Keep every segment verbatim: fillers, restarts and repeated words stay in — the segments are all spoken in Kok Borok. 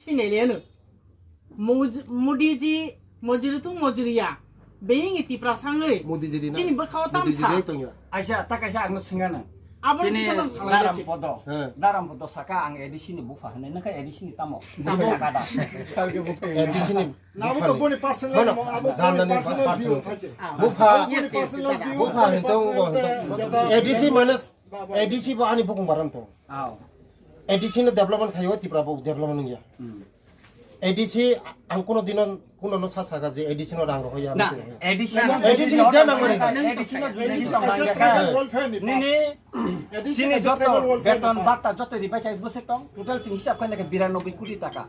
Sinai le no. Modi ji mojiri tung mojiri ya. Beying i Tipra sangwi. Modi ji di na. Chini bwkhao tam Modi ji sa. Di tong ya. Aisa, ta kaisa ang no singana. Abo ni Chini kisa no salai Daram jasi. Podo. He. Daram Podo saka ang A D C ni bupha hwnwi, nokha A D C ni tamo. Tamo. Bupha ya kada. Sal ke bupha. A D C ni. Na abo to boni personal, abo boni personal view sache. Bupha. Boni personal view, bupha boni hentong personal, jata. A D C mane A D C bo ani bukung baram tong. Aw. A D C no development khayo, Tripura bo development wngya. Hmm. A D C ang kuno dino kuno no sa saga je A D C no rang rohoya. Na, A D C no, A D C no je nang mani. A D C no je nang mani. Tribal welfare ni. Nini, A D C chini no je joto tribal welfare beton ni. Bata joto ribai khai bwswk tong, total chini hisab khai nai khe biranoboi koti taka.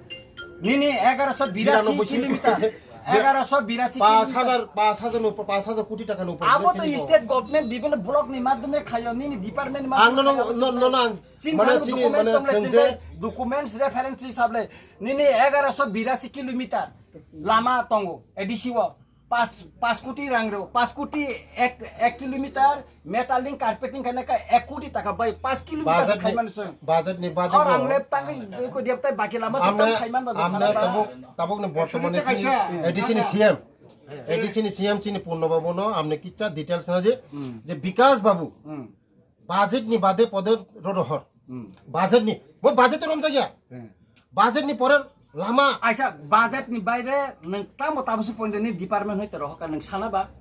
Nini egaroso birasi kilometer. Egaroso birasi kilometer. Pas hajar, pas hajar no, pas hajar koti taka no. Abo to state government bibhinno block ni madhyome khayo, nini department ni madhyome khayo. Ang no, no, no, no, ang Chini mane thani chini document mane tong le chengje. Chini documents reference hisab le nini egaroso birasi kilometer lama tongo A D C o pas, pas koti rang ro, pas koti ek, ek kilometer metal ling carpeting khaina ka ek koti taka bai pas kilometer budget ni, khaiman se. Budget ni budget. Aur ang le tang ko dia tai baki lama se amne, tang khaiman ba amne sana ba. Tabuk, tabuk ni bortomani chini A D C ni C M. A D C ni C M chini Purno Babu no amne kicha details na je, hmm, je Bikas Babu. Hmm. Budget ni bade pode rodo hor. Hmm. Budget ni, bo budget to romjak ya. Hmm. Budget ni pore lama. Aisa budget ni baire nang tamo tamo se point ni department hoite rohor ka nang sana ba.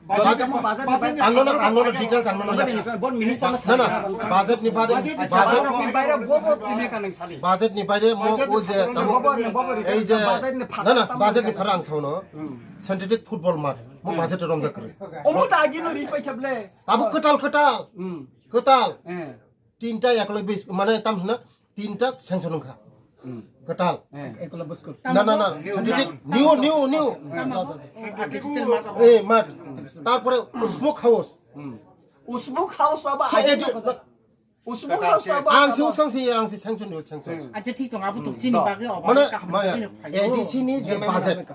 Budget, budget ni budget ni ang no, ang no details ang no. Budget ni, bon minister na, na, na, sana. Budget ni bade, budget ni baire bo bo tini ka nang sali. Budget ni baire mo budget o je ni tamo bo bo ni bo bo ei je budget ni na, na, tamo budget ni pharang sauno. Hmm. Synthetic football mat. Mo budget romjak kri. Omo ta agi no ri pai khable. Tabo kwtal kwtal. Hmm. Kwtal. Eh. Tinta ekolog bis, mane tam hina, tinta sanction wngkha. Hmm. Kwtal. Eh. Ekolog bis kwtal. Na, na, na. New, new, new. Tamo? Artificial mat. Eh, mat. Tarpore smoke house. Hmm. Smoke house aba so, agi edi, no kota. Smoke house aba ang si aba. Usang si, ang si sanction, sanction. Hmm. Acha, thik tong, abo to chini bagwi obo mane, kaham mane, khe phai. A D C ni je budget.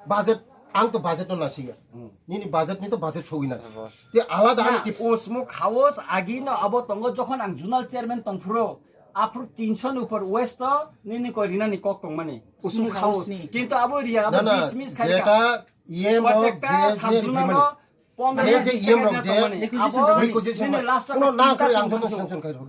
Budget, ang to budget no nasiga. Hmm. Nini budget ni to budget sogwi na. Te alada ani tip. Usmuk house agi no abo tongo jokhon ang zonal chairman tongphuru. Aphuru tinso ni upor waste to nini koi rinani kok tongmani. Usmuk house ni. Kintu abo riya abo dismiss khai ka. Jeta E M rok je je riphaimani. Je je E M rok je requisition tongmani. Requisition tongmani. Kuno na khe ang joto sanction khai rw.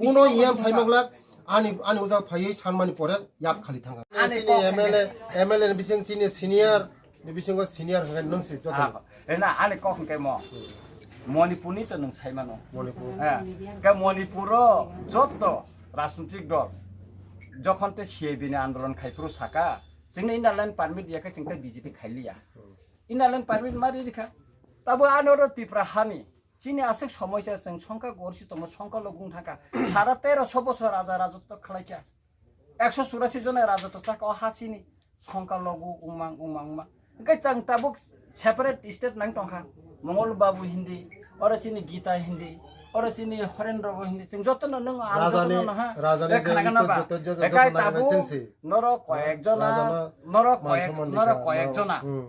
Kuno E M saimaglak ani, ani uja phaiwi sanmani pore yap khali thangkha. Ani chini kok M L A, M L A ni bising chini senior, ni bisingo senior hwnkhe nwng se joto. Ah, ena ani kok hwnkhe mo. Manipur ni to nwng sai mano. Manipur. Eh, ke Manipur o joto rajnitik dol jokhon te C A B ni andolon khai phuru saka, chwngno inner line permit ya khe chwng tei B J P khai liya. Hmm. Inner line permit ma ri rikha. Tabo ano ro Tipra hani. Chini aswk somoisa chwng songkha gorsi tongo, songkha logong thangkha. Sara teroso bosor raja rajotw khwlaikha. Ekso churasi jona rajotw chakha o ha chini. Songkha logo umang, umang, umang. Hwnkhe chwng tabuk separate state nang tongkha. Mongol Babu hindi, oro chini Gita hindi, oro chini Horendra bo hindi. Chwng jotono nwng ang jotono nang ha. Rajani, rajani je khwnakhwna ba. Joto, joto, ekai joto nang tabuk chwng si. Norok koyek jona, rajana norok koyek, man somon norok dikha, koyek no, jona. Hmm.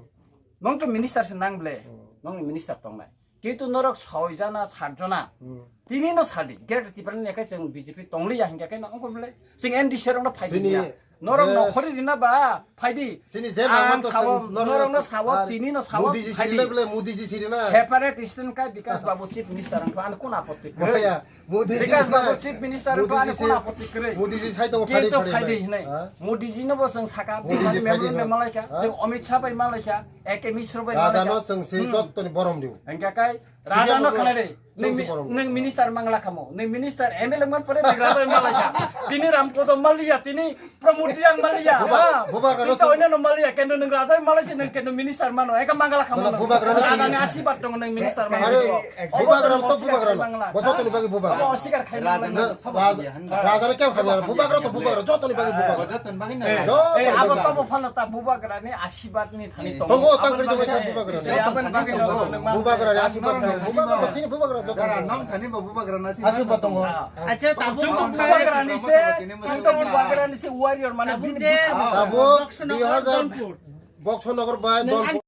Nong to minister se nang ble. Hmm. Nong ni minister tongnai. Kintu norok soi jona, sat jona. Hmm. Tini no sadi. Greater Tipraland ni khe chwng B J P tongliya hingya khe no ongkor ble. Chwng N D C rok no phai diya. Norok je nokhori rina ba, phai di. Chini je ang nangma to sao, chwng norok no sao, ah, tini no sao, Modi ji phai di. Siri na ble, Modi ji siri na. Separate state ka Bikas Babu chief minister ang ano kuna apotti. Boya. Modi ji Bikas Babu na. Chief minister Modi to ani ji kuna si-, apotti kwrwi. Modi ji sai tongo phari kintu phari phai di bai. Hinai. Ha? Modi ji no bo chwng saka, Modi ji member phai di no no. Malaikha, ha? Chwng Amit Shah bai malaikha, A K Mishra bai malaikha. Raja no chwng si hmm. Jottoni borom diu. Engka kai, senior raja no level khna de. Chwng si borom diu. Nwng minister mangla khamo. Nwng minister M L A man pore nwng raja malaikha. Tini Ram Kodom maliya, tini Pramod Reang maliya, buba-, ha? Bubagra no. Tinta oinano maliya, kendo nwng raja malai se nwng kendo minister mano, eka mangala khamano. Bubagra no. Raja ni asibad dong nwng minister mano. Are, bubagra to bubagra no. Bo jotoni bagi bubagra. Obo osikar khai mangla. Raja, raja no kya khai, bubagra to bubagra, jotoni bagi bubagra. Jotoni bagi na. Eh, abo to bo phano ta bubagra ni asibad ni thani tong. Tongo, tang kri tongo sa bubagra. Eh, aboni bagi no. Bubagra ni asibad no. Bubagra sini bubagra jotoni. Dara nong thani bo bubagra na asibad tongo. Acha, tabuk chwng to bubagra ni se, chwng to bubagra ni se warrior mane tabuk bini je, busa. Abo Boxo Nagar dui hajar Donpur. Boxo Nagar bai nang Donpur.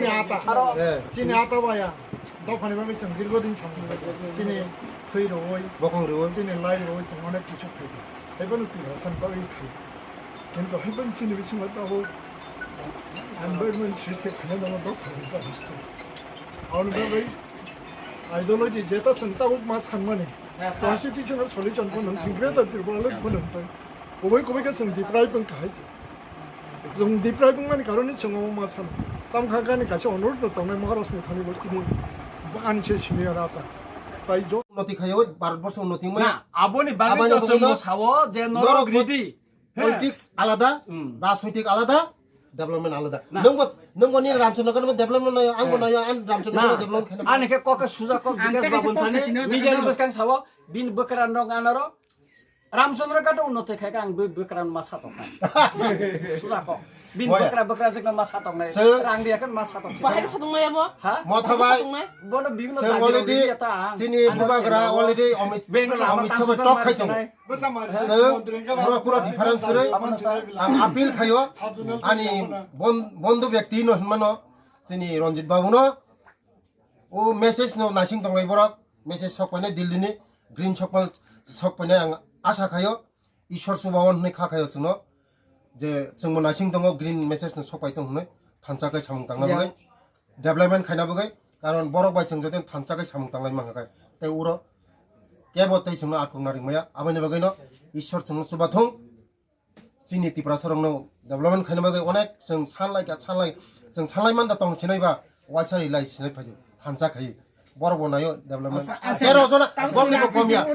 chini ata. Eh. Chini ata baya. Dophani bagwi chwng dirgo din cham. Chini thwi rwui, bokong rwui, chini lai rwui chwng onek kichu khai. Haiphano twi hasan bagwi khai. Kintu haiphano chini bisingo tabuk ang bai mun siste khana nang dophani bagwi. Ang bagwi ideology jeta chwng tabuk ma sanmani. Constitutional solution phano thwng greater Tripura le phano tong. Kubui kubui khe chwng deprive wng kha hai se. Chwng deprive wngmani karon ni chwng omo ma sano. Tam kha gani kaisa onurodh no tongnai Maharaj ni thani bo chini ani se simi ara ta. Tai jo unnoti khayo, Bharat borsho unnoti wngmani. Na, aboni bagwi aboni to bagwi chwng no bo sao je norok norok bo ridi. Politics alada, hmm, rajnitik alada, development alada. Na. Nwng bo, nwng bo ni Ramchandra Nagar development nayo, ang bo nayo, ang Ramchandra Nagar development khaina. Ani khe kok khe suja kok Bikash Babu thani media ni bwskang sao, bini bwkra rok anaro, Ramchandra Ghat unnoti khai kha ang bwi bwkra ma sa tong kha. Sura kok. Bini bwkra bwkra jikno ma sa tong nai. Rang riya kan ma sa tong. Bahai sa tong nai abo? Ha? Motha bai. Bono bibino jati already, chini bubagra already Amit, Amit Shah bai talk khai tongo. Sir, pura pura difference kwrwi. Ang appeal khayo. Ani bon-, bondhu byakti no hinmano. Chini Ranjit Babu no. O message no naising tongnai borok. Message sok painai Delhi ni. Green sok painai ang asa khayo. Ishwar chubaon hwnwi kha khayo chwngno, je chwngbo naising tongo, green message no sok pai tong hwnwi thansa khe samung tangna bagwi, development khaina bagwi, karon borok bai chwng joto thansa khe samung tanglai mankha khe, tei uro kebo tei chwngno atkokna ringmaya, aboni bagwino Ishwar chwngno chubathung, chini Tiprasa rokno development khaina bagwi onek chwng sanlai kha, sanlai, chwng sanlai manda tong sinai ba, waisa ri lai sinai phai thansa khai. Borok bo nayo development. Asa, asa. Tero jon, bongni bo komya.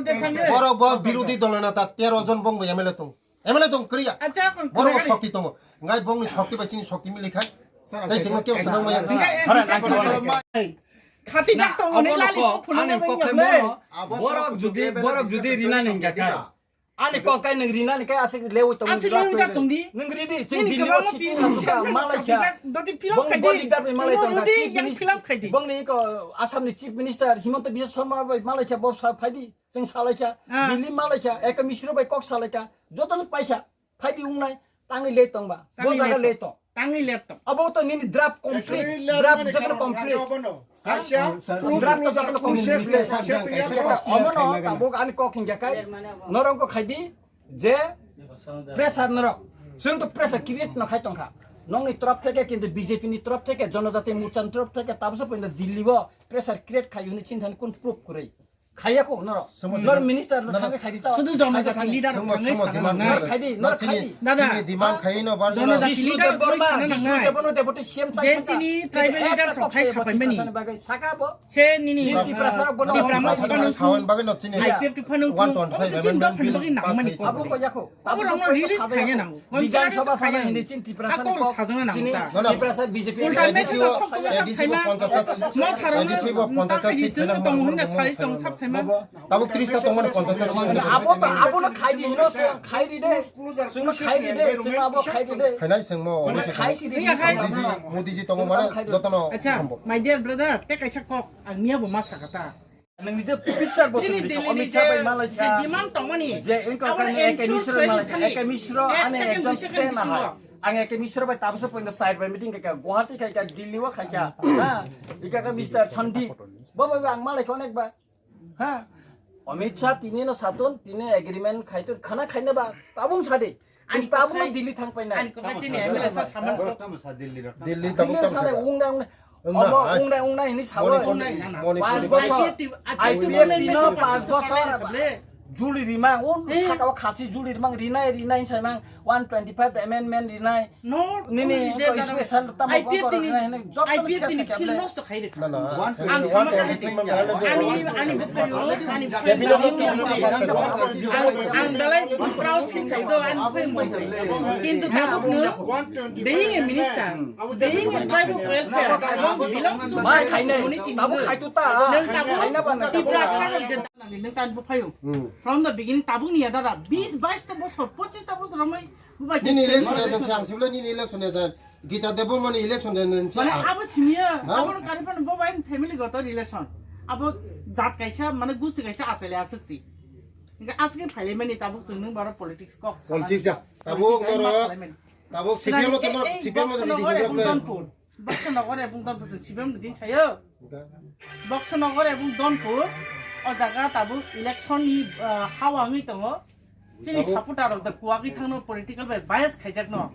Borok bo birodi dol neta tero jon bong bo M L A tong. M L A tong kriya. Borok bo shokti tongo. Ngai bongni shokti bai chini shokti mili khai. Tei sima kebo sadang maya. Khati jak tongo ne lali ko phunuk ani ko khe mono. Borok judi, borok judi rina ningga khai. Ani kok kai nwng rinani kai aswk lewi tong. Aswk lewi jak tong di. Nwng ridi, chwng Delhi o chief minister malai kha. Doti film khai di. Bong leader bai malai tong kha, chief minister. Bong ni ko Assam ni chief minister Himanta Biswa Sarma bai malai kha, bo sa phai di, chwng salai kha. Delhi malai kha, Eka Mishra bai kok salai kha. Joto no pai kha. Phai di wngnai, tangwi le tong ba. Bo jaga le tong. Tangwi le tong. Abo to nini draft complete, draft joto complete. Kaisa draft to joto complete. Omo no tabuk ani kok hingya kai. Norong ko khai di je pressure norok. Chwng to pressure create no khai tong kha. Nokni torop theke kintu B J P ni torop theke, Jonojati Morcha ni torop theke, tabuksa poino Delhi o pressure create khai hwnwi chini thani kun proof kwrwi. Khaiya ko norok. Nor minister no thangwi khai di ta. Sudu Jonojati leader thangwi sana nang nai. Khai di, nor khai di. Dada, chini demand khai no bar Jonojati leader thangwi sana nang nai. Deputy C M je chini tribal leader sok khai sapai mani. Saka bo. Se nini Tiprasa rok bono Tiprasa rok bono khawan bagwi no chini I P F T phano one twenty five M M bill pass khai. Abo ko yako. Abo rokno release khaiya nango. Bidhan Sabha khaiya hindi chin Tiprasa ni kok sajona nango ta. Tiprasa B J P. Ulta message sok tong sab saima. Mo tharong ta khai di chwng tong hwnna sari tong sab saima. Tabuk tris ta tongmani ponchas ta sini. Abo ta, abo no khai di hino se, khai di de. Sungno khai di de, sungno abo khai di de. Khainai sengmo. Khai si di. Modi ji, Modi ji tongo mane jotono. Acha, my dear brother, te kaisa kok ang niya bo ma sakata. Nang nije picture bo sini Delhi ni je demand tongmani. Je engko kan Eke Misro malai, Eke Misro ani ekjon friend aha. Ang Eke Misro bai tabso poino side bai meeting kaka Guwahati kaka Delhi o kaka. Ha, ikaka Mister Chandi. Bo bo ang malai konek ba. Ha? Amit Shah tini no satun, tini agreement khaitun, khana khaina ba, tabung sadi. Ani tabung no Delhi thang paina. Ani kok chini M L A sa saman kok. Delhi tabung tabung sadi. Ungna ungna. Omo ungna ungna hini sawo. Pas bosor. I P F T no pas bosor. Juli rimang, o Eh. saka o khasi juli rimang, rinai, rinai, saimang, one twenty-five amendment rinai. No, Nini, only ko that special tamo I P F ko tini, rinai, hene, joto I P F ses tini ke field able. Lost to khai de. No, no. Ang sama ka hai. Ani, ani buphayo, ani buphayo. Ang, ang dalai proud feel khai do, ani buphayo mo. Kintu tabuk no, being a minister, being a tribe of welfare, belongs to Mai khai nai, community. Tabuk khai tu ta. Nang tabuk Khai na ba na. Tipra sa je Nang tan bo phayo. Hmm. From the beginning tabuk ni ya dada bis bais ta bosor, pochis ta bosor amai bubai Nini election agent se ang sibla nini election agent. Gita Debbarma ni election agent se Mane ang. Abo simiya, Ha? Abo kari pan bo bai family goto relation. Abo jat kaisa mane gusti kaisa asale asuk si. Inga asuk phaile mani tabuk chwng nung bara politics kok. Politics ya. Tabuk politics ai noro, mas phaile mani. Tabuk Sinai C P M mo ei, tamo, ei, C P M mo Boxer tamo Nogor di ebong plan. Donpur. Boxer Nogor ebong Donpur chwng C P M ni din sayo. Boxer Nogor ebong Donpur, o jaga tabuk election ni, ah, hawa wngwi tongo. Chini Abo supporter rok da kuwagwi thangno political bai bias khaijakno.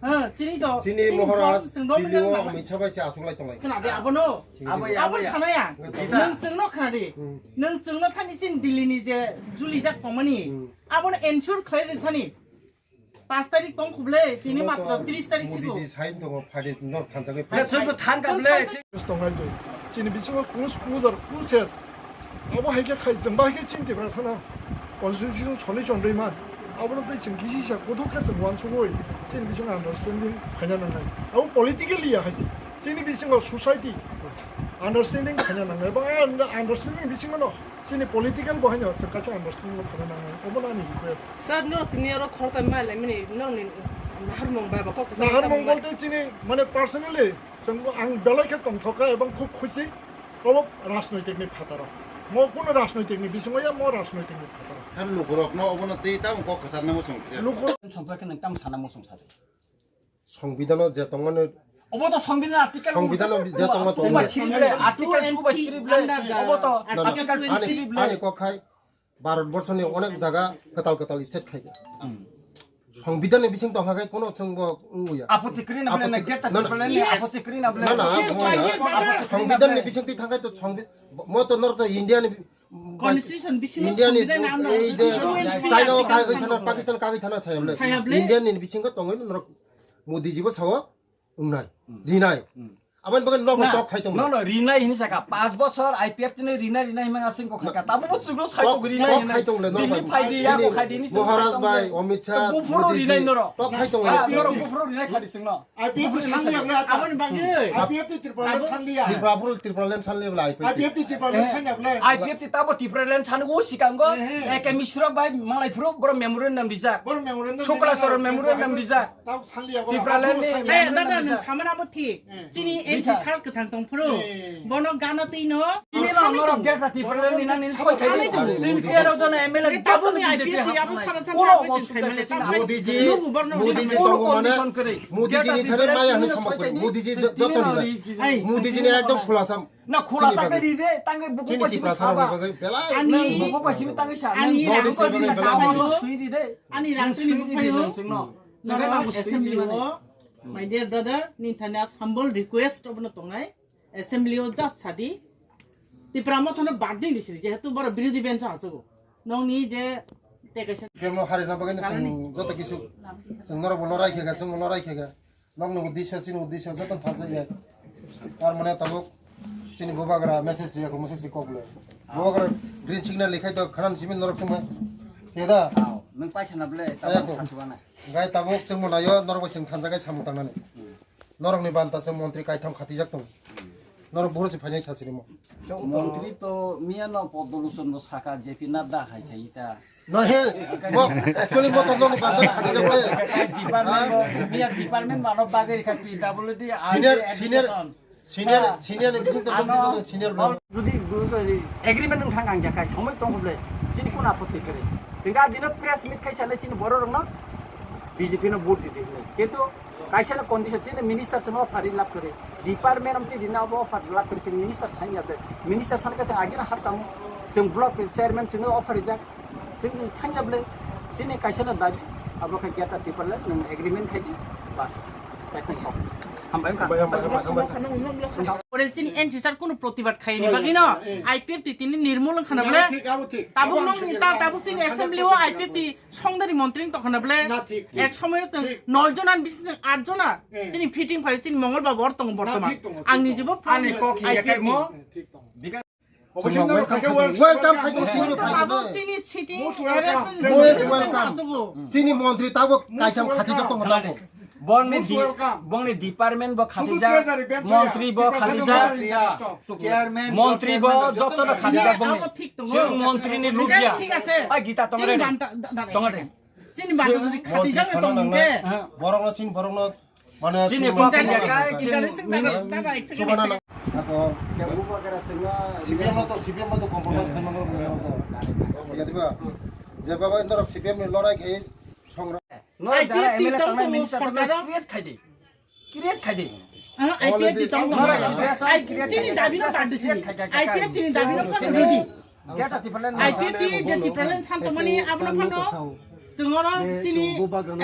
Ha, chini to, Chini chini Maharaj, to chwng Delhi o dominant Amit Shah bai se aswk lai tonglai. Khna de abono. Chini Abo Delhi. ya, Abo abo ya. sanaya. Gita. Nwng chwngno khna di. Hmm. Nwng chwngno thani chini Delhi ni je julijak tongmani. Hmm. Abono ensure khlai di thani. Paanch tarik tong khuble, chini matro tris tarik sibo. Modi ji sign tongo, phaidi nor thansa bai. Ya, chwngbo thanka ble. Thansa. Tongnai jai. Chini bisingo kus kus ar kus ses. Abo hai khe khai, jeng bai khe chini Tiprasa no constitution choli chondoi man. Abo no tei chwng kisi sa kuthuk khe chwng wansugoi. Chini bisingo understanding phaina nangnai. Abo politically ya hai se. Chini bisingo society understanding phaina nangnai. Ba understanding bisingo no. Chini political bo haino se kaisa understanding bo phana nangnai. Obo no ani request. Sir, no tini oro khoroktham ma laimani, no ni naharmung bai ba kok sa Naharmung bai. Bolte chini, mane, personally, chwng ang belai khe tongthoka ebong khub khusi. Obo rajnoitik ni phataro. Mo kuno rajnoitik ni bisingo ya, mo rajnoitik ni phataro. Sir, lukurok no obo no tei tamo kok kwchar namo chwng kisa. Lukurok Songkrak khe nang tam sana mo song sa de. Songbidhano je tongmani Obo to Songbidhan article Songbidhano je tongma two by tongma. three ble, article two by three ble. Under the Obo to No, no. article Ani, twenty-three ble. Ani kok khai Bharat borso ni onek jaga kwtal kwtal state khai. Hmm. Songbidhan ni bising tong kha khai kono chwng bo wngya. Apoti kri na ble na Apoti, get ta no, no. Triple ni Yes. apoti kri na ble. No, no, Yes, no, yes, no. brother. Songbidhan ni bising ti thang khai to songbi-, mo to nor to India ni Constitution bisingo India ni Songbidhan ni under ei je Constitution China o Article kagwi thana, sango. Pakistan kagwi thana sayable. Sayable. India ni bisingo tongwi norok Modi ji bo sao wngnai, Hmm. rinai. Hmm. Aboni bagwi nobo Na, tok khai tong. No, no, rinai hini saka. Pas bosor I P F T ni rinai, rinai himang asing ko kha. Tamo bo chuklo sai Tok, ko rinai tok hini. Khai tong le, Delhi norok. Phai di, ya Chini ko khai di, hini Maharaj suk sai bai, tong. Amit Shah, To buphuru Modi ji, rinai norok. Tok khai tong le. Ah, norok buphuru rinai sadi singno. I P F T sanliya bole ata. Aboni bagwi. I P F T Tipraland sanliya. Tripura bul Tipraland sanliya bole I P F T. I P F T Tipraland sanya bole. I P F T tabo Tipraland sango sikango. Eh, eh. Eke Misra bai malai phuru boro memorandum rijak. Boro memorandum Shukla rijak. Soron memorandum rijak. Tabo sanliya bole. Tipraland ni Sanliya. Eh, memorandum dada, rijak. Nwng samana bo thik. Eh. Chini Bita. M C sir kwthang tong phuru. Eh. Bono gana twi no. Ini lo norok delta Tipraland ni nang ni soi khai di. Sini tero jon M L A Tabuk ni joto ni I P F T B J P abo hapnai. Sara sara Ulo sara bo sini sini khai male sini. Tam Modi ji, Nugu borno Modi ji Ulo tongo mane, condition kwrwi. Modi ji ni thare maya hwnwi samok kwrwi. Modi ji joto ni bai. Ai. Modi ji ni ekdom khulasa. Na khulasa Chini bagwi. Kwrwi de, tangwi buku Chini bai simi Tiprasa saba. Rokni bagwi belai. Ani. Nang buku bai simi tangwi sa. Ani Nang rang buku ko bai di belai. Tamo so sui di de. Ani rang Nang tini sui di buku de yo. Nang sing no. Nang Nang buku sui di assembly mane. Wo. My dear brother, nini thani as humble request obono tongnai. Assembly o just sadi. Tipra Motha no bad din disiri, jehetu boro birodhi bench o achugo. Nongni je te kaisa Kemno harina bagwi no Dalani. Chwng joto kisu chwng norok bo lorai khe ga, chwng bo lorai khe ga. Nokni uddesyo, chini uddesyo joto thansa ya. Tar mane tabuk chini bubagra message riya ko message kok le. Bubagra green signal likhai to khanan simi norok sima. Keda? Aw, nwng paisa na ble, Kaya tabuk ko. Sasuana. Gai tabuk chwng manayo norok bai chwng thansa gai samung tangnani. Hmm. Norokni banta se montri kaitham khatijak tongo. Norok buhur se phainai sasirimo. Montri to miya no Podoluson no saka J P Nadda hai khai ta. No he, mo, actually mo to norokni banta khatijak tongo. Department no, miya department mano bagwi kha P W D, Senior, R D senior, education. Senior, Ah. Senior ni bising to Ano, senior bro. Jodi, jodi agreement wng thang ang jakai somoi tong khuble. Chini kuna apot kare. Chwng ga dino press meet khai chale chini borok rokno B J P no vote di di. Kintu kaisa no condition chini minister se no offer lab kare. Department amti dina bo offer lab kare chini minister sai ya de. Minister san ka chwng agina hap tamo. Chwng block chairman chwng offer rijak. Chwng thang ya ble. Chini kaisa no dabi. Abo kha geta Tipraland nang agreement khai di. Bas. Hambai wngkha. Hambai, hambai, hambai, hambai. Chini N C sir kunu protibad khaini bagwi no, I P F T tini nirmul wngkhana bole. Tabuk nong ta tabuk chini assembly o I P F T songdari montri wng tongkhana bole. Ek somoyo chwng noi jona ni bisi chwng at jona chini fitting phai chini Mongol Babu or tongo bortoman. Ang nijibo ani kok I P F T. Welcome, welcome, welcome. Tabuk chini sitting arrangement. Most welcome. Chini montri tabuk kaitham khatijak tongo tabuk. Bongni di-, bongni department bo khatijak, montri bo khatijak, montri bo joto no khatijak bongni. Chini montri ni lubya. Ai gita tongre. Tongre. Chini banta jodi khatijak tong mungke. Borok no chini borok no. Mane chini kok ya kai chini mini chubana na. Ako C P M no to, C P M no to compromise khaima no to. Ya diba? Je baba norok C P M ni lorai khai songra. No jara M L A tangnai minister tangnai create khai di. Create khai di. I P F T tong tong. Chini dabi no bad disi. I P F T ni dabi no bad disi. I P F T je Tipraland santomani abono phano chwng oro chini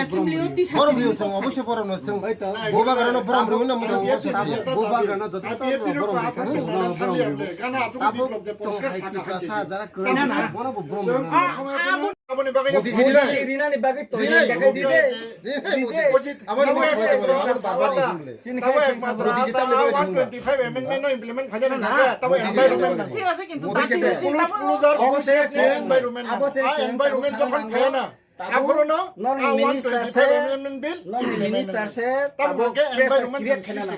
assembly o tisa borok sini. Rwio chwng obosi borok no chwng bubagrano borom rwino musa musa. Bubagrano joto borok rwino. Abo chwng hai Tiprasa jara kwrwng bono bo borom rwino. Modi jiri nai. Rinani bagwi to rinani bagwi di de. Di de. Abo ni mas mata mata abo barbar ni himle. Sini khai sing sa. Modi jita mle bagwi himle. One twenty five amendment no implement khaja na. Tamo environment na. Thik ase kintu dati. Police closure, abo se environment na. Environment jokhon khaya na. Akhoro no non minister se. Non minister se. Tamo ke environment create khaya na.